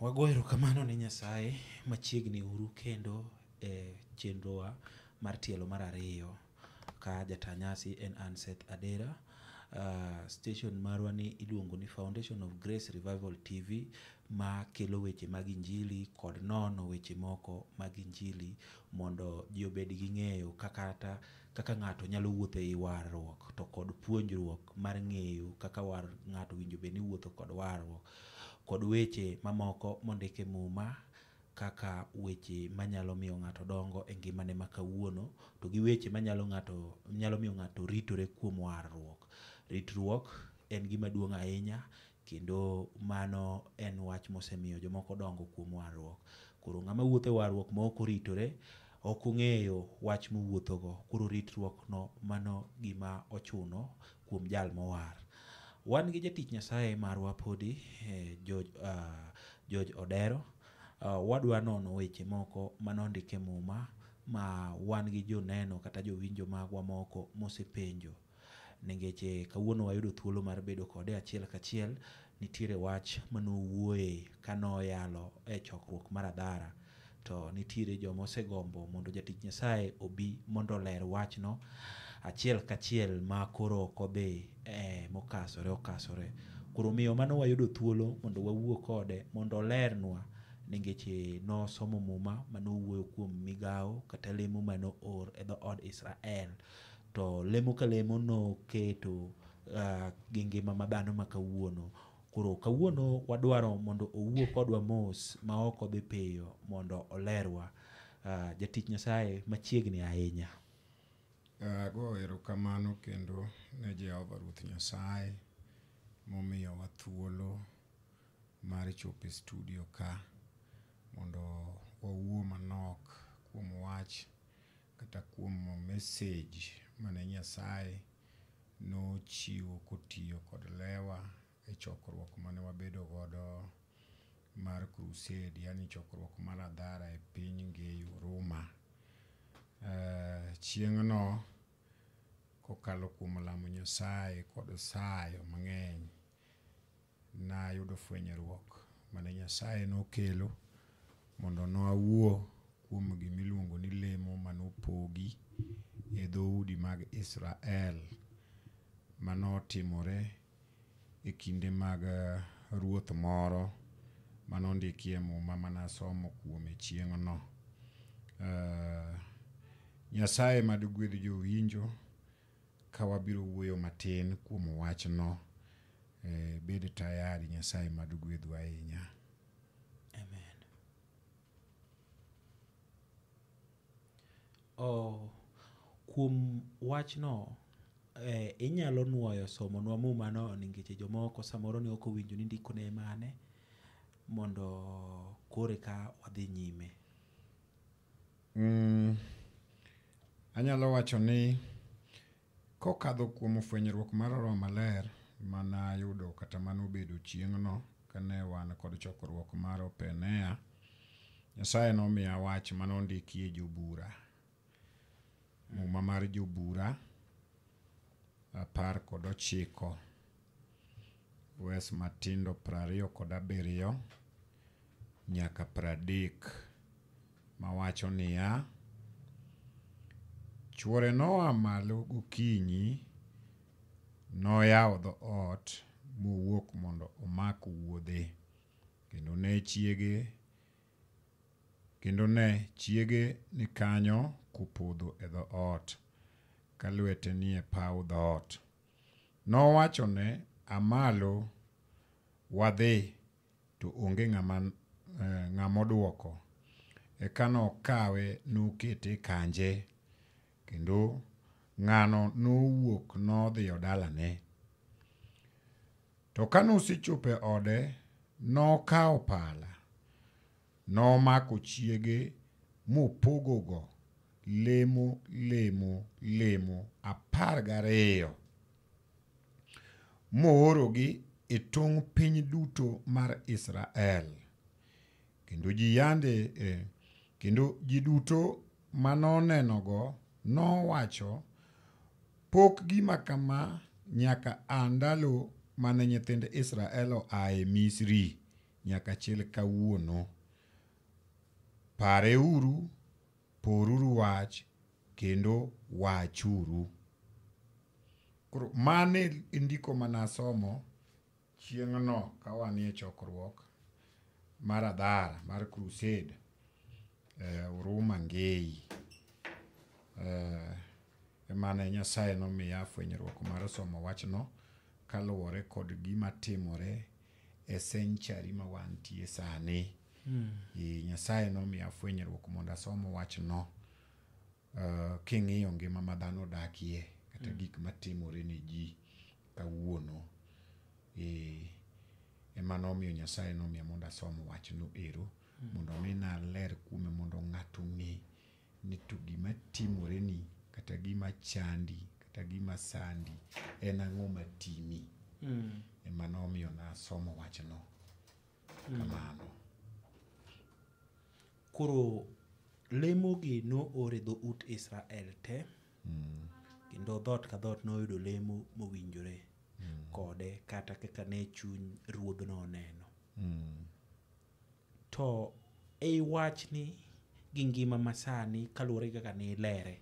Wago erokamano ne Nyasaye machiegni uru kendo e chenrowa mar tielo mar ariyo ka jata nyasi en Anseth Adera. Station marwa ni iluongo ni Foundation of Grace Revival TV ma kelo weche mag injili kod nono weche moko mag injili mondo ji obed gi ng'eyo kaka kaka ng'ato nyalo wuotho ei warruok to kod puonjruok mar ng'eyo kaka war ng'ato winjo bed ni wuotho kod warruok kod weche mamoko mondik e muma kaka weche manyalo miyo ng'ato dongo e ngimane ma kawuono to gi weche manyalo ng'ato nyalo miyo ng'ato ritore kuom warruok. Ritruok en gima duong' ahinya kendo mano en wach mosemiyo jomoko dongo kuom warruok. Koro ng'ama wuotho e warruok ma ok oritore ok ong'eyo wach mowuothogo. Koro ritruok no mano gima ochuno kuom jal mowar. Wan gi jatich Nyasaye marwa podi George, George Odero. Wadwa nono weche moko manondik e muma ma wan gi joneno kata jowinjo magwa moko mosepenjo. Ningeche kawuono wayudo thuolo mar bedo kode achiel kachiel, nitiere wach manowuoye kanoyalo e chokruok mar Adhara. To nitiere joma osegombo mondo jatich Nyasaye obi mondo oler wachno achiel kachiel ma koro ok odhi mokasore okasore. Koro miyo mano wayudo thuolo mondo wawuo kode mondo olernwa ningeche nosomo muma manowuoyo kuom migawo kata lemo mano or e dhood Israel. To lemo ka lemo noketo gi ngima ma dhano ma kawuono. Koro kawuono wadwaro mondo owuo kodwa mos ma ok odhi piyo mondo olerwa. Jatich Nyasaye machiegni ahinya. Ago erokamano kendo ne Jehova Ruoth Nyasaye momiyowa thuolo mar chopo e studio ka mondo wawuo manok kuom wach kata kuom message mane Nyasaye nochiwo kotiyo kod lewa e chokruok mane wabedo godo mar crusade, yani chokruok mar Adhara e piny Ngei Huruma. Chieng'no kokalo kuom lamo Nyasaye kod sayo mang'eny nayudo fwenyruok mane Nyasaye nokelo mondo nwawuo kuom gimiluongo ni lemo manopogi e dhoudi mag Israel manotimore e kinde mag ruoth moro manondikie muma manasomo kuome chieng'no. Nyasaye mad gwedh jowinjo ka wabiro wuoyo matin kuom wachno. Bed tayari, Nyasaye mad gwedhu ahinya. Amen. Oh, kuom wachno inyalo nuoyo somonwa muma no nikech jomoko samoro ne ok owinjo ni ndiko ne mane mondo kore ka wadhi nyime. Anyalo wacho ni kokadho kuom fwenyruok mar Roho Maler manayudo kata manobedo chieng'no kane wan kod chokruok mar Open Air, Nyasaye nomiya wach manondikie Jobura. Muma mar Jobura 19 wes matindo 27 nyaka 30 mawacho niya, chuore noa malo gokinyi, noyawo dhoot mowuok mondo omak wuodhe, kendo ne chiege ni kanyo kopodho e dhoot ka lwete nie paw dhoot. Nowachone, amalo wadhi, to onge ng'ama odwoko. Eka nokawe nokete kanje, kendo ng'ano nowuok nodhiyo dalane. To kanosechopo e ode, nokawo pala, nomako chiege mopogogo lemo lemo lemo 12 moorogi e tong' piny duto mar Israel. Kendo ji duto manonenogo nowacho, pok gima kama nyaka aa ndalo mane nyithind Israel oa e Misri nyaka chil kawuono. Pareuru, poruru wach, kendo wachuru. Koro mane ndiko manasomo chieng'no ka wanie chokruok mar adhara mar crusade Huruma Ngei. Emane Nyasaye nomiya fwenyruok mar somo wachno kaluwore kod gima timore e century ma wantie sani. Nyasaye nomiya fwenyruok mondo asom wachno king'iyo ngima ma dhano odakie kata gik matimore ne ji kawuono. Ema nomiyo Nyasaye nomiya mondo asom wachno ero mondo mi naler kuome mondo ng'ato ong'e ni to gima timore ni kata gima chandi kata gima sandi en ang'o matimi. Ema nomiyo nasomo wachno kamano. Koro lemo gi noor e dhout Israel te, kendo dhoot ka dhoot noyudo lemo mowinjore kode kata kaka ne chuny ruodhno oneno. To ei wachni gi ngima masani kaluwore gi kaka nilere,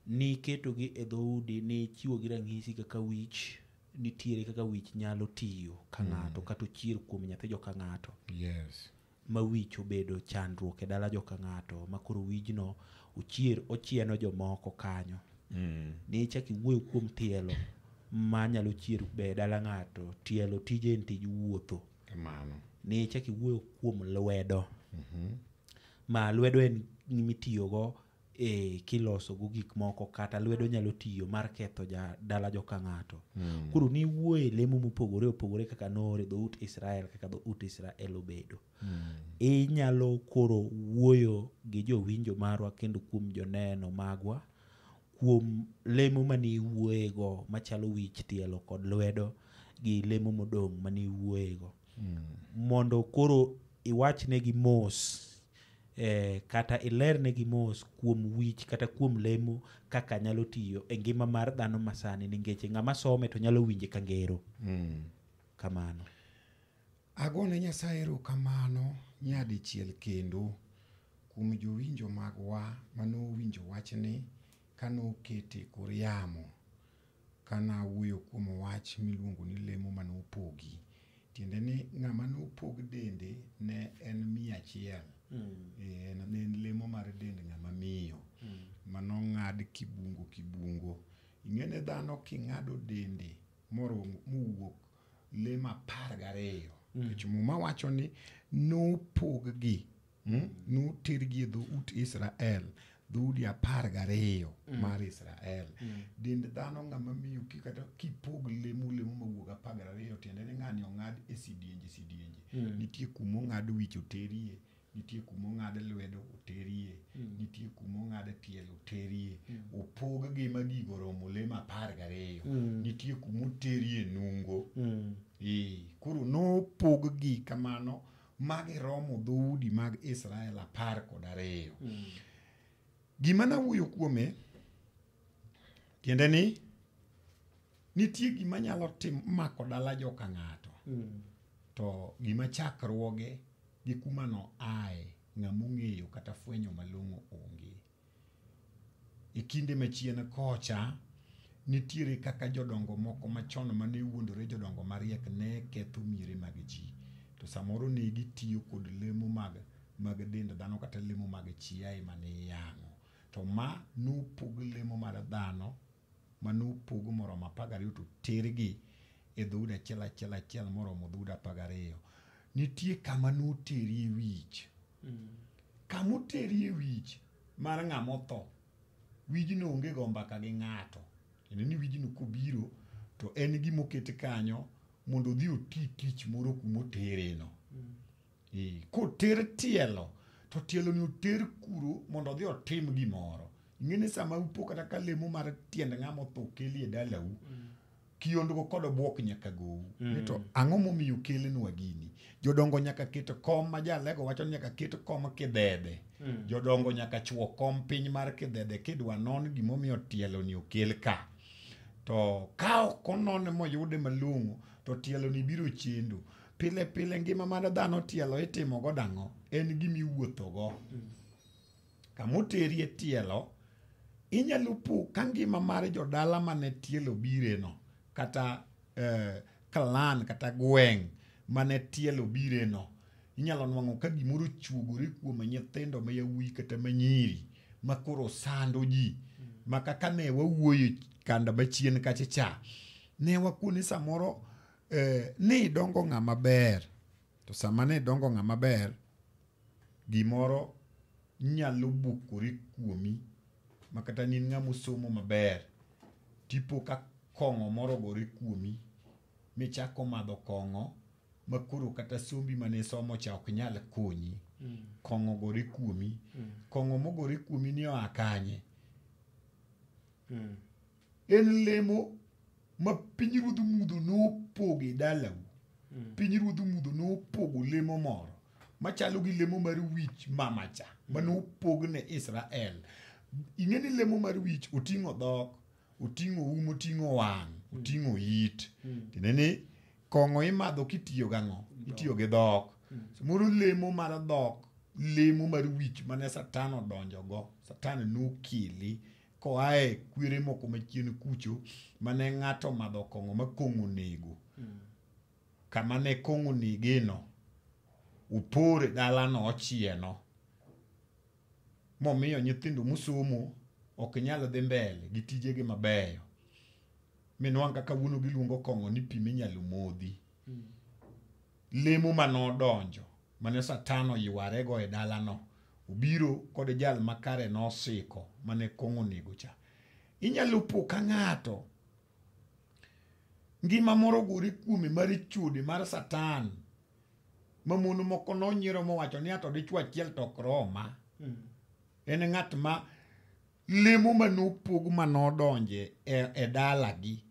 niketogi e dhoudi, nichiwo gi ranyisi kaka wich nitiere kaka wich nyalo tiyo ka ng'ato kata ochier kuom nyathi joka ng'ato. Yes. Ma wich obedo chandruok e dala joka ng'ato ma koro wijno ochier ochieno jomoko kanyo. Nichak iwuoyo kuom tielo manyalo chier be e dala ng'ato, tielo tije en tij wuotho. Kamano. Nichak iwuoyo kuom lwedo. Ma lwedo en mitiyogo e kiloso go gik moko kata lwedo nyalo tiyo mar ketho dala joka ng'ato. Koro niwuoye lemo mopogore opogore kaka noor e dhout Israel kaka dhout Israel obedo. Inyalo koro wuoyo gi jowinjo marwa kendo kuom joneno magwa kuom lemo mane iwuoyego machalo wich, tielo kod lwedo gi lemo modong' mane iwuoyego. Mondo koro iwachnegi mos kata ilernegi mos kuom wich kata kuom lemo kaka nyalo tiyo e ngima mar dhano masani nikech ng'ama some to nyalo winje ka ngero. Kamano. Agone Nyasaye erokamano nyadichiel kendo kuom jowinjo magwa manowinjo wachni kanokete e kor yamo kanawuoyo kuom wach miluongo ni lemo manopogi. Tiende ni ng'ama nopog dende ne en 100. Ne en lemo mar dend ng'ama miyo manong'ad kibungo kibungo. Ing'e ni dhano king'ado dende mowuok lemo 12. Nikech Muma wacho ni nopog gi, notergi e dhout Israel, dhoudi 12 mar Israel. Dend dhano ng'ama miyo kata kipog lemo lemo mawuok 12 tiende ni ng'ani ong'ad e sidienje sidienje. Nitie kuma ong'ad wich oterie, nitie kuma ong'ad lwedo oterie, nitie kuma ong'ad tielo oterie. Opog gi ma gigo oromo lemo 12. Nitie kuma oterie nungo. Koro nopog gi kamano magiromo dhoudi mag Israel 12. Gima nawuoyo kuome tiende ni nitie gima nyalo mako dala joka ng'ato. To gima chakruoge gi kuma no ae ng'ama ong'eyo kata fwenyo malong'o onge. E kinde machien kocha nitiere kaka jodongo moko machon mane wuondore jodongo mariek ne ketho miere mag ji. To samoro ne gitiyo kod lemo mag dend dhano kata lemo mag chiaye mane iyang'o. To ma nopog lemo mar dhano manopog moromo 12 to tergi e dhoudi achiel achiel achiel moromo dhoudi 12. Nitie kama noterie wich. Kama oterie wich mar ng'ama otho, wijno onge go mbaka gi ng'ato. Tiende ni wijno kobiro to en gima oket kanyo mondo odhi oti tich moro kuma otere no. Koter tielo to tielo ni oter kuro mondo odhi otim gimoro. Ing'e ni sama upo kata ka lemo mar tiend ng'ama otho okeli e dalau, kiondgo kod obuok nyaka gou. Ni to ang'o momiyo okelnwa gini? Jodongo nyaka ket kom ma jalego wacho ni nyaka ket kom kidhedhe. Jodongo nyaka chuo kom piny mar kidhedhe kidwa non gimomiyo tielo ni okel ka. To ka ok onone moyude malong'o to tielo ni biro chendo. Pile pile ngima mar dhano tielo itimo go dang'o? En gima iwuotho go. Kamoterie tielo, inyalo po ka ngima mar jodala mane tielo bire no, kata clan kata gweng' mane tielo bire no, inyalo nwang'o ka gimoro ochuogore kuom nyithindo ma yawuoyi kata ma nyiri ma koro sando ji. Ma kaka ne wawuoyo kanda machien kacha cha, ne wakoni samoro ni idongo ng'ama ber, to sama ne idongo ng'ama ber, gimoro nyalo bukore kuomi ma kata in ng'ama osomo maber, tipo ka kong'o moro ogore kuomi michako madho kong'o ma koro kata sombi mane isomo cha ok nyal konyi. Kong'o ogore kuomi. Kong'o mogore kuomi ni oa kanye? En lemo ma pinyruodh mudho nopogo e dalau. Pinyruodh mudho nopogo lemo moro machalo gi lemo mar wich mama cha manopog ne Israel. Ing'e ni lemo mar wich oting'o dhok, oting'o um, oting'o wang', oting'o it. Tiende ni kong'o imadho kitiyo gang'o? Itiyo gi dhok. Samoro lemo mar dhok, lemo mar wich mane Satan odonjogo, Satan nokele koa e kwere moko machien kucho mane ng'ato omadho kong'o ma kong'o onego. Kama ne kong'o onegeno, opor e dalano ochieno. Momiyo nyithindo mosomo ok nyal dhi mbele gi tijegi mabeyo. Minwang' kaka kawuono giluongo kong'o ni pi minyalo modhi. Lemo manodonjo mane Satan oywarego e dalano, obiro kod jal makare nosiko mane kong'o onego cha. Inyalo po ka ng'ato ngima moro ogore kuome mar chode mar Satan ma mon moko nonyiero mowacho ni ato dichuo achiel to ok roma. En ng'at ma lemo manopog manodonje e dalagi.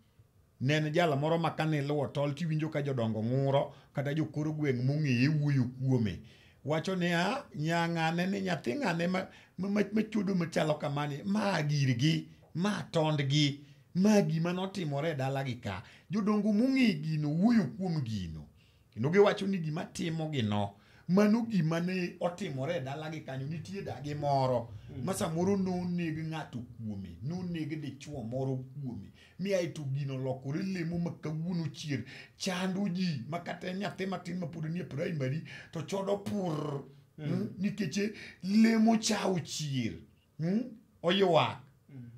Ne en jal moro ma kane iluwo tol tiwinjo ka jodongo ng'uro kata jokor gweng' mong'eye wuoyo kuome. Wacho ni a nyang'ane ni nyathi ng'ane ma chodo machalo kamani, ma girgi, ma tondgi, ma gima notimore e dalagi ka. Jodongo mong'e gino wuoyo kuom gino. Kendo giwacho ni gima timo gino, mano gima ne otimore e dalagi kanyo, nitie dagi moro ma samoro noneg ng'ato kuome, noneg dichuo moro kuome, mi aeto gino olokore lemo ma kawuono chier chando ji ma kata en nyathi matin ma pod nie primary to chodo pur nikech lemo cha ochier, oywak,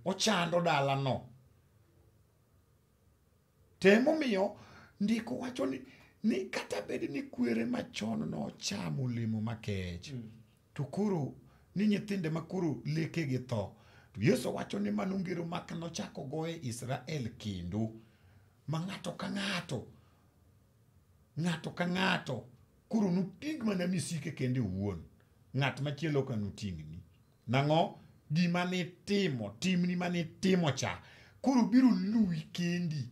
ochando dalano. Temomiyo ndiko wacho ni kata bed ni kwere machon nochamo olemo makech, to koro ni nyithinde ma koro lekegi tho. To Yesu wacho ni mano ngero mak nochako goye Israel kendo, ma ng'ato ka ng'ato, ng'ato ka ng'ato koro noting' mana misike kende owuon, ng'at machielo ok noting'ni. Nang'o? Gima nitimo, timni manitimo cha, koro biro luwi kendi,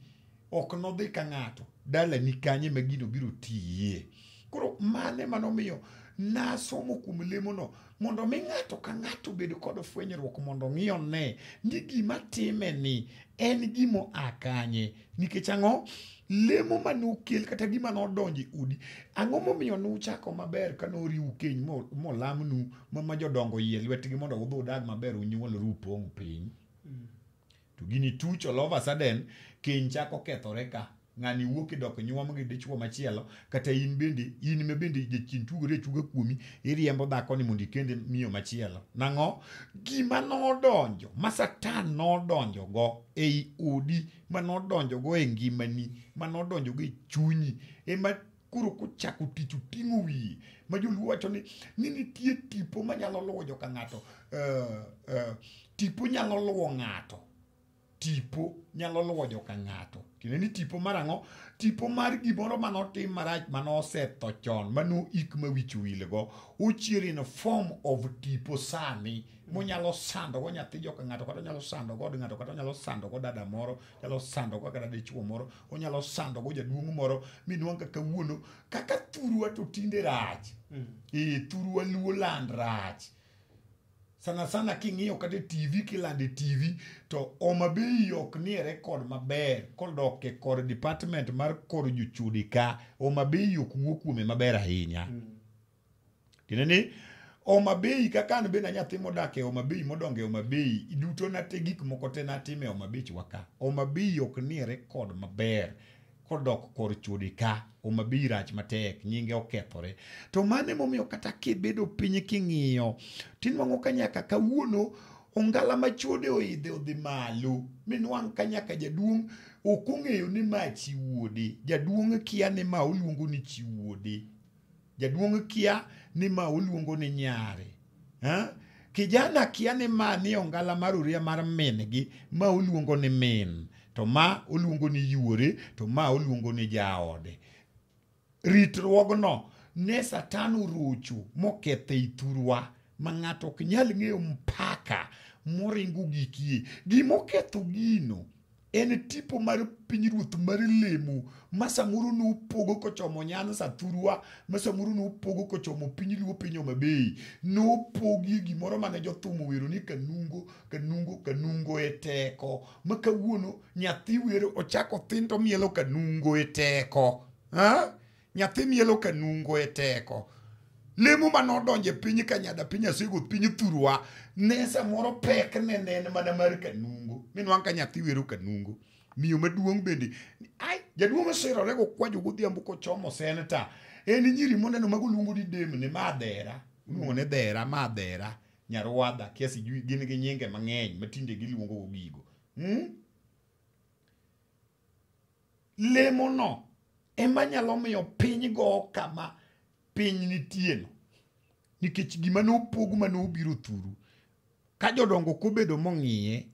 ok nodhi ka ng'ato, dalani kanye ma gino biro tiye. Koro mane manomiyo nasomo kuom lemono mondo mi ng'ato ka ng'ato obed kod fwenyruok mondo ong'i one ni gima time ni en gima oa kanye. Nikech ang'o? Lemo manokel kata gima nodonjo e odi. Ang'o momiyo nuchako maber ka noriwu keny molamnu ma jodongo oyie lwetgi mondo udhi udag maber unyuolru upong' piny. To gini tuch all of a sudden keny chako kethore ka. Ng'ani wuok idok nyuom gi dichuo machielo, kata in bende, in ma bende jachien tuogore achuoga kuomi, iriembo dhako ni mondo ikende miyo machielo. Nang'o? Gima nodonjo, ma Satan nodonjo go ei odi, ma nodonjo go e ngimani, ma nodonjo go e chunyi, ema koro kochako tich oting'o wiye. Ma joluo wacho ni nitie tipo manyalo luwo joka ng'ato, tipo nyalo luwo ng'ato. Tipo nyalo luwo joka ng'ato. Tiende ni tipo mar ang'o? Tipo mar gimoro manotim marach manosetho chon, mano ik ma wich owilgo. Ochier in a form of tipo sani, monyalo sandogo nyathi joka ng'ato, kata onyalo sandogo od ng'ato, kata onyalo sandogo dada moro, onyalo sandogo kata dichuo moro, onyalo sandogo jaduong' moro, minwang' ka kawuono, kaka thurwa to tinde rach. Thurwa luo land rach. Sana sana king'iyo kata e TV kilando e TV to Homa Bay ok nie record maber kodok e kor department mar kor jochode ka Homa Bay ok wuo kuome maber ahinya. Tiende ni Homa Bay kaka an bende nyathi modak e Homa Bay modongo e Homa Bay duto nate gik moko te natimo e Homa Bay wa ka. Homa Bay ok nie record maber kodok kor chode ka. Homa Bay rach matek, nyinge okethore. To mano emomiyo kata kibedo piny king'iyo tinwang'o ka nyaka kawuono ongala ma chode oidhe odhi malo minwang' ka nyaka jaduong' ok ong'eyo ni ma chi wuode. Jaduong' kia ni ma oluongo ni chi wuode. Jaduong' kia ni ma oluongo ni nyare. Ha? Kijana kia ni ma ni ongala mar oria mar min gi ma oluongo ni min. To ma oluongo ni yuore, to ma oluongo ni jaode. Ritruogno ne Satan orocho moketho ei thurwa ma ng'ato ok nyal ng'eyo mpaka moringo gikie. Gimoketho gino en tipo mar pinyruoth mar lemo ma samoro nopogo kochomo Nyanza thurwa, ma samoro nopogo kochomo piny Luo piny Homa Bay. Nopogie gimoro mane jothum owero ni kanungo, kanungo, kanungo e teko. Ma kawuono nyathi wero ochako thin to mielo kanungo e teko. Ha? Nyathi mielo kanungo e teko. Lemo manodonjo e piny Kanyada, piny Asego, piny thurwa, ne samoro pek ne en mana mar kanungo. Minwang' ka nyathi wero kanungo. Miyo maduong' bende, ai, jaduong' osirore gokwajo godhiambo kochomo seneta. En nyiri moneno mago luongo ni demne, ma dhera. Iluongo ni dhera, ma dhera, nyarwadha, kia sijui gin gi nyinge mang'eny ma tinde giluongo go gigo. Lemo no ema nyalo miyo piny go kama piny nitie no. Nikech gima nopog manobiro thuru, ka jodongo kobedo mong'iye,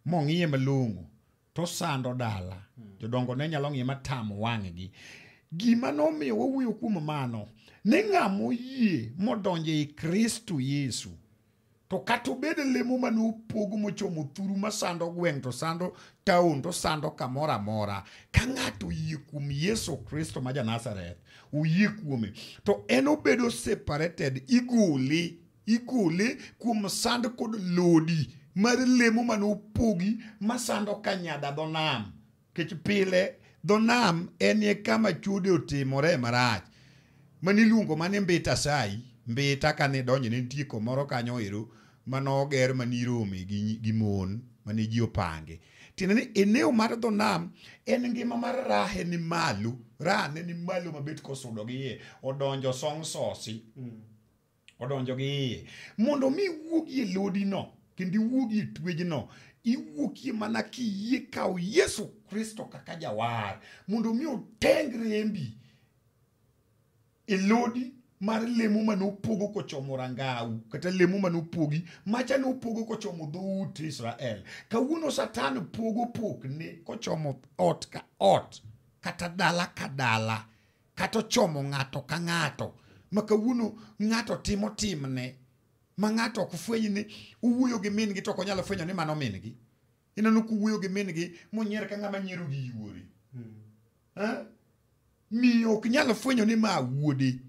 mong'iye malong'o, to sando dala. Jodongo ne nyalo ng'iye matam wang'gi. Gima nomiyo wawuoyo kuom mano, ni ng'ama oyie modonjo ei Kristo Yesu, to kata obed lemo manopog mochomo thuru masando gweng' to sando town to sando kamoro amora, ka ng'ato oyie kuom Yesu Kristo ma ja Nazareth, oyie kuome, to en obedo separated, igole, igole kuom sand kod lodi mar lemo manopogi masando Kanyada dho nam. Nikech pile dho nam en e kama chode otimore marach. Maniluongo mane Mbita Sai, Mbita kane donjo ne nitie kumoro kanyo ero manoger manirome gi mon mane ji opange. Tiende ni eneo mar dho nam en ngima mar rahe ni malo, raha ne ni malo mabet kosudo gi iye, odonjo song sosi. Odonjo gi iye. Mondo mi iwuogi e lodi no, kendo iwuogi e twejno, iwuokie mana kiyie kawo Yesu Kristo kaka jawar, mondo mi oteng rembi e lodi mar lemo manopogo kochomo rangau, kata lemo manopogi, macha nopogo kochomo dhout Israel. Kawuono Satan pogo pokne kochomo ot ka ot, kata dala ka dala, kata ochomo ng'ato ka ng'ato. Ma kawuono ng'ato timo timne, ma ng'ato ok fweny ni owuoyo gi min gi to ok onyal fwenyo ni mano min gi. Ineno kowuoyo gi min gi monyier ka ng'ama nyiero gi yuore. Ha? Miyo ok nyal fwenyo ni ma wuode.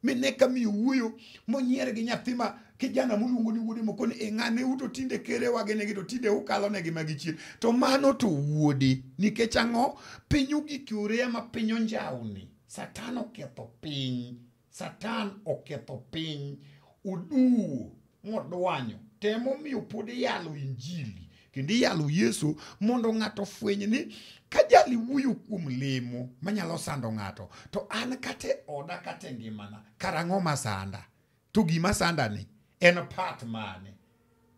Mine ka miyo wuoyo monyier gi nyathi ma kijana moluongo ni wuode moko ni e ng'ane uto tinde kerewa gi negi to tinde ukalo negi magi chien. To mano to wuode. Nikech ang'o? Piny ogik oreya ma piny onjawni. Satan oketho piny. Satan oketho piny. Oduwo modwanyo. Temo miyo pod iyalo injili. Kendo iyalo Yesu mondo ng'ato ofweny ni ka jali wuoyo kuom lemo manyalo sando ng'ato, to an kata e oda kata e ngimana, karang'o masanda? To gima sanda ni en part mane?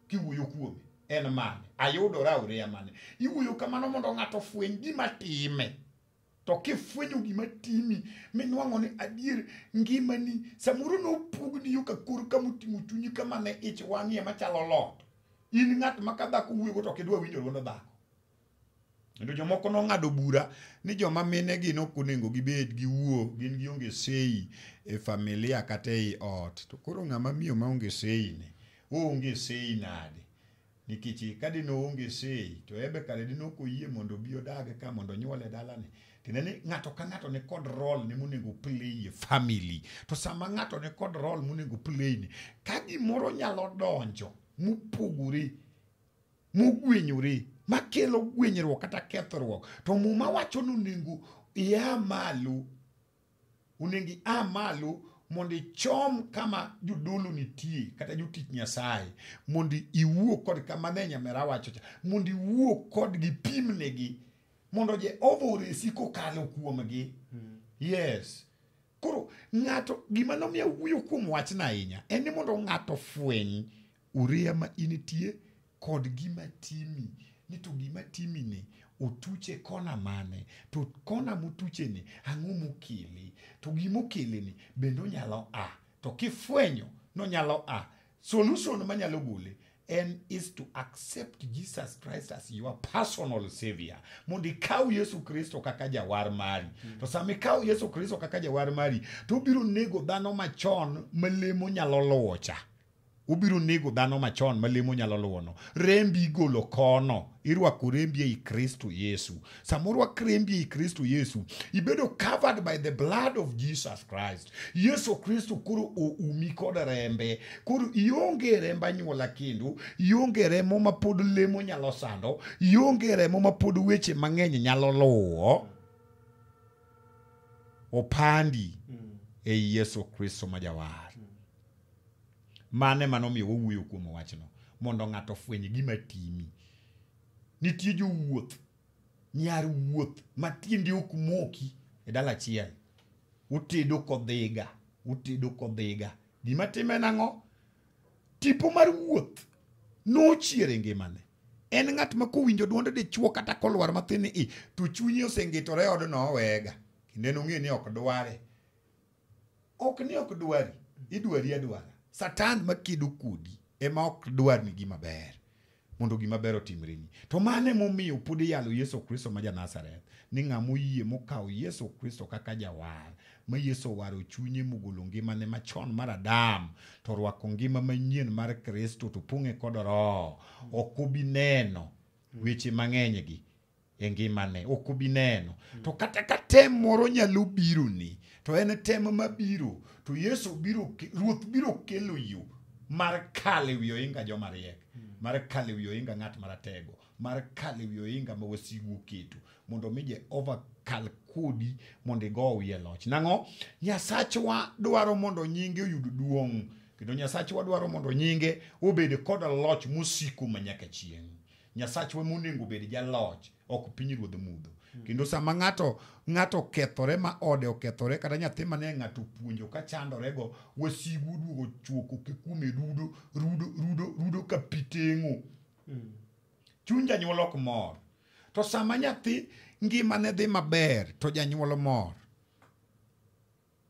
Kiwuoyo kuome, en mane? Ayudora oreya mane? Iwuoyo kamano mondo ng'ato ofweny gima time. To kifwenyo gima timi, minwang'o ni adier ngimani, samoro nopugni yo ka kor kama oting'o chunyi kama ne ich wang'ie machalo lot. In ng'at ma ka dhako wuoyogo to ok idwa winjo duond dhako. Kendo jomoko nong'ado bura ni joma mine gi ok onego gibed giwuo, gin gionge sei e familia kata ei ot. To koro ng'ama miyo maonge sei ni, oonge sei nade? Nikech ka dine oonge sei, to ebe kare dine ok oyie mondo obi odag ka mondo onyuol e dalani. Tiende ni ng'ato ka ng'ato ni kod role ne monego play e family. To sama ng'ato ni kod role monego play ni, ka gimoro nyalo donjo mopogore, mogwenyore, makelo gwenyruok kata kethruok, to Muma wacho ni onego ia malo, onego ia malo mondo ichom kama jodolo nitie kata jotich Nyasaye, mondo iwuo kod kama ne nyamera wacho cha, mondo iwuo kodgi, pimnegi, mondo Jehova oresi kokalo kuomgi. Yes. Koro ng'ato gima nomiyo wuoyo kuom wachno ahinya en ni mondo ng'ato fweny uria ma intie kod gima timi, ni to gima timi ni otuche kona mane, to kona motuche ni ang'o mokele, to gimokele ni bende onyalo a, to kifwenyo nonyalo a, solution manyalo gole en is to accept Jesus Christ as your personal savior, mondo ikaw Yesu Kristo kaka jawar mari. To sama ikaw Yesu Kristo kaka jawar mari, to obiro nego dhano machon ma lemo nyalo luwo cha. Obiro nego dhano machon ma lemo nyalo luwono. Rembi igolo kono, irwako rembi ei Kristo Yesu. Sama orwak rembi ei Kristo Yesu, ibedo covered by the blood of Jesus Christ. Yesu Kristo koro oumi kod rembe. Koro ionge remb anyuola kendo, ionge remo ma pod lemo nyalo sando, ionge remo ma pod weche mang'eny nyalo luwo. Opandi ei Yesu Kristo ma jawar. Mane manomiyo wawuoyo kuom wachno, mondo ng'ato ofweny gima timi. Nitie jowuoth, nyar wuoth ma tiende ok moki e dala achiel. Otedo kodhiga, otedo kodhiga. Gima time nang'o? Tipo mar wuoth nochier e ngimane. En ng'at ma kowinjo duond dichuo kata kolwar mathin ni i, to chunye osengitore odno owega. Kendo en ong'e ni ok dware. Ok ni ok dwari, idwari adwara. Satan makedo kodi ema ok dwar ni gima ber, mondo gima ber otimreni. To mano emomiyo pod iyalo Yesu Kristo ma ja-Nazareth, ni ng'ama oyie mokawo Yesu Kristo kaka jawar, ma Yesu owaro chunye mogolo ngimane machon mar Adam, to orwako ngima manyien mar Kristo, to pong'e kod Roho, ok obi neno weche mang'eny gi e ngimane, ok obi neno. To kata ka tem moro nyalo bironi, to en tem mabiro, to Yesu biro, Ruoth biro kelo yo mar kalo ewi ohinga joma riek, mar kalo ewi ohinga ng'at maratego, mar kalo ewi ohinga ma wasigu oketo, mondo mi Jehova kal kodi mondo igo wiye loch. Nang'o? Nyasachwa dwaro mondo nyinge oyud duong', kendo Nyasachwa dwaro mondo nyinge obed kod loch mosiko manyaka chieng'. Nyasachwa monego obed jaloch, ok pinyruodh mudho. Kendo sama ng'ato okethore ma ode okethore, kata nyathi mane ng'ato puonjo ka chandorego, wasigu oduogo chuoko kuome rudo, rudo, rudo, rudo ka pi teng'o. Chuny janyuol ok mor. To sama nyathi ngimane dhi maber, to janyuol mor.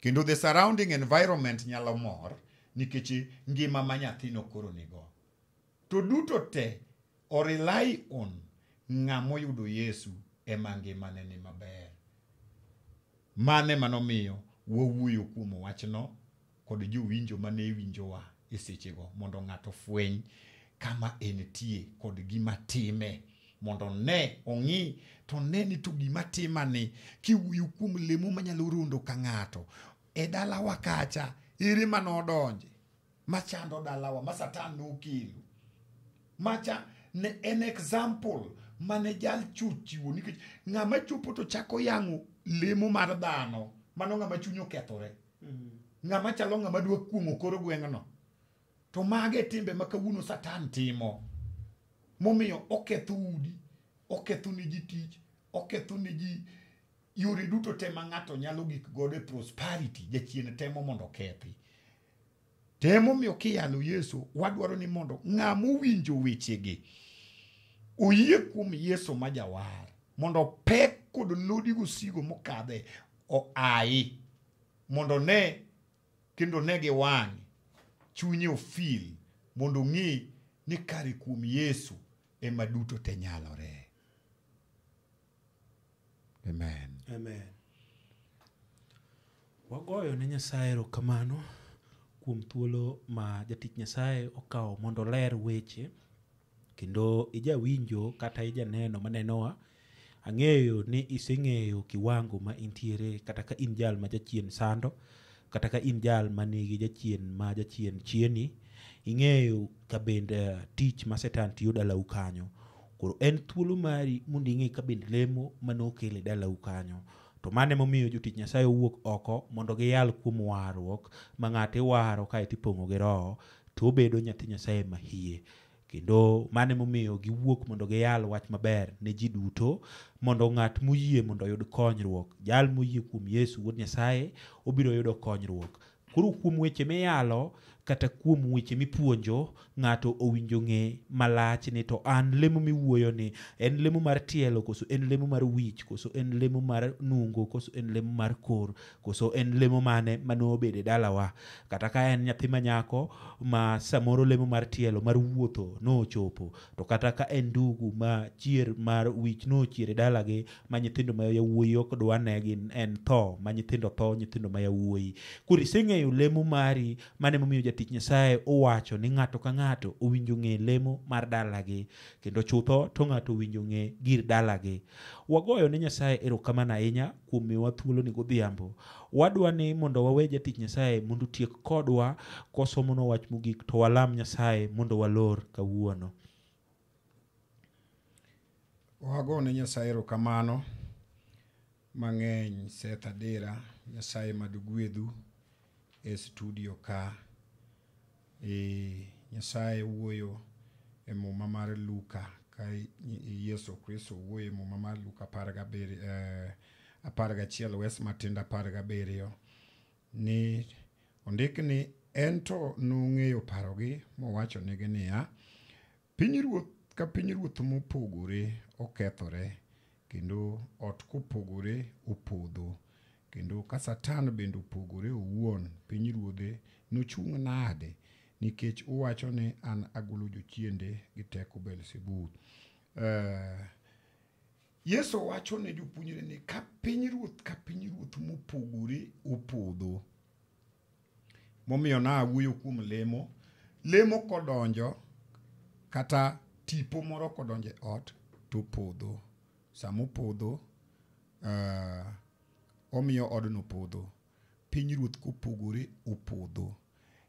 Kendo the surrounding environment nyalo mor, nikech ngima ma nyathino koro nigo. To duto te, o rely on ng'ama oyudo Yesu ema ngimane ni maber. Mane manomiyo wawuoyo kuom wachno kod jowinjo mane winjowa e sechego, mondo ng'ato fweny kama entie kod gima time, mondo ne ong'i to ne ni to gima timani. Kiwuoyo kuom lemo manyalo rondo ka ng'ato e dalawa kacha, ere manodonje machando dalawa ma Satan nokelo, macha ne en example mane jal chiwo, nikech ng'ama chopo to chako yang'o lemo mar dhano, mano ng'ama chunye okethore, ng'ama chalo ng'ama dwa kuong'o kor gweng'no. To mage timbe ma kawuono Satan timo, momiyo oketho udi, oketho ne ji tich, oketho ne ji yore duto te ma ng'ato nyalo gik godo e prosperity. Jachien temo mondo okethi. Temo miyo kiyalo Yesu, wadwaro ni mondo ng'ama owinjo wechegi oyie kuom Yesu ma jawar, mondo pek kod lodi gosigo mokadhe oayi, mondo ne kendo ne gi wang'e, chunye ofil, mondo ong'e ni kare kuom Yesu ema duto te nyalore. Amen. Amen. Wagoyo ne Nyasaye erokamano kuom thuolo ma jatich Nyasaye okawo mondo oler weche, kendo ijawinjo kata ijaneno manenowa, Ang'eyo ni iseng'eyo kiwango ma intiere, kata ka in jal ma jachien sando, kata ka in jal ma nigi jachien ma jachien chieni, ing'eyo ka bende tich ma setan tiyo dalau kanyo. Koro en thuolo mari mondo ing'e ka bende lemo mane okel e dalau kanyo. To mano emomiyo jotich Nyasaye owuok oko mondo giyal kuom warruok ma ng'ato iwaro kaeto ipong'o gi roho to obedo nyathi Nyasaye mahie. Kendo mano emomiyo giwuok mondo giyal wach maber ne ji duto mondo ng'at moyie mondo oyud konyruok. Jal moyie kuom Yesu wuod Nyasaye obiro yudo konyruok. Koro kuom weche miyalo kata kuom weche mipuonjo, ng'ato owinjo ng'e malach ni to an lemo miwuoyo ni en lemo mar tielo, koso en lemo mar wich, koso en lemo mar nungo, koso en lemo mar kor, koso en lemo mane manobedo e dalawa. Kata ka en nyathi manyako ma samoro lemo mar tielo mar wuotho nochopo, to kata ka en ndugu ma chier mar wich nochier e dalagi ma nyithindo ma yawuoyi ok dwa ne gin en tho ma nyithindo tho nyithindo ma yawuoyi. Koro iseng'eyo lemo mari, mano emomiyo jatich Nyasaye owacho ni ng'ato ka ng'ato owinjo ng'e lemo mar dalagi, kendo chutho to ng'ato owinjo ng'e gir dalagi. Wagoyo ne Nyasaye erokamano ahinya kuom miyowa thuolo ni godhiambo. Wadwa ni mondo wawe jatich Nyasaye mondo otiek kodwa kosomonwa wach mogik to walam Nyasaye mondo walor kawuono. Wago ne Nyasaye erokamano mang'eny Seth Adera, Nyasaye mad gwedhu e studio ka. Nyasaye wuoyo e muma mar Luka ka Yesu Kristo wuoyo e muma mar Luka 11 wes matindo 17 ni ondik ni en to nong'eyo parogi mowacho negi niya, pinyruoth ka pinyruoth mopogore okethore kendo ot kopogore opodho kendo ka Satan bende opogore owuon pinyruodhe nochung' nade nikech uwacho ni an agolo jochiende gi teko Belzebub. Yesu wacho ne jopuonjre ni ka pinyruoth mopogore opodho. Momiyo na awuoyo kuom lemo. Lemo kodonjo kata tipo moro kodonjo e ot to podho. Sama opodho, omiyo odno podho. Pinyruoth kopogore opodho.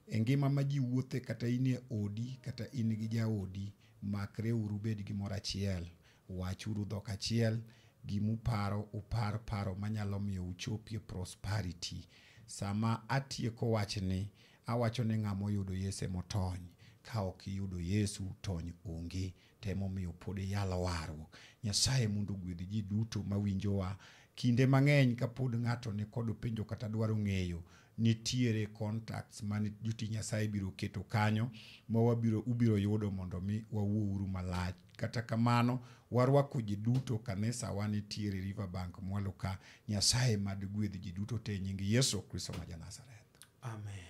E ngima ma ji wuothe kata in e odi kata in gi jaodi, makre uru bed gimoro achiel. Wachuru dhok achiel, gimuparo upar paro manyalo miyo uchopie prosperity. Sama atieko wachni, awacho ni ng'ama oyudo Yesu emotony. Ka ok iyudo Yesu, tony onge. Temomiyo pod iyalo warruok. Nyasaye mondo ogwedh ji duto mawinjowa. Kinde mang'eny kapod ng'ato ni kod penjo kata dwaro ng'eyo, nitiere contacts mane jotich Nyasaye biro keto kanyo ma ubiro yudo mondo mi wawuouru malach. Kata kamano, warwako ji duto kanisa wa nitiere Riverbank mwalo ka. Nyasaye mad gwedh ji duto te nying Yesu Kristo ma ja Nazareth. Amen.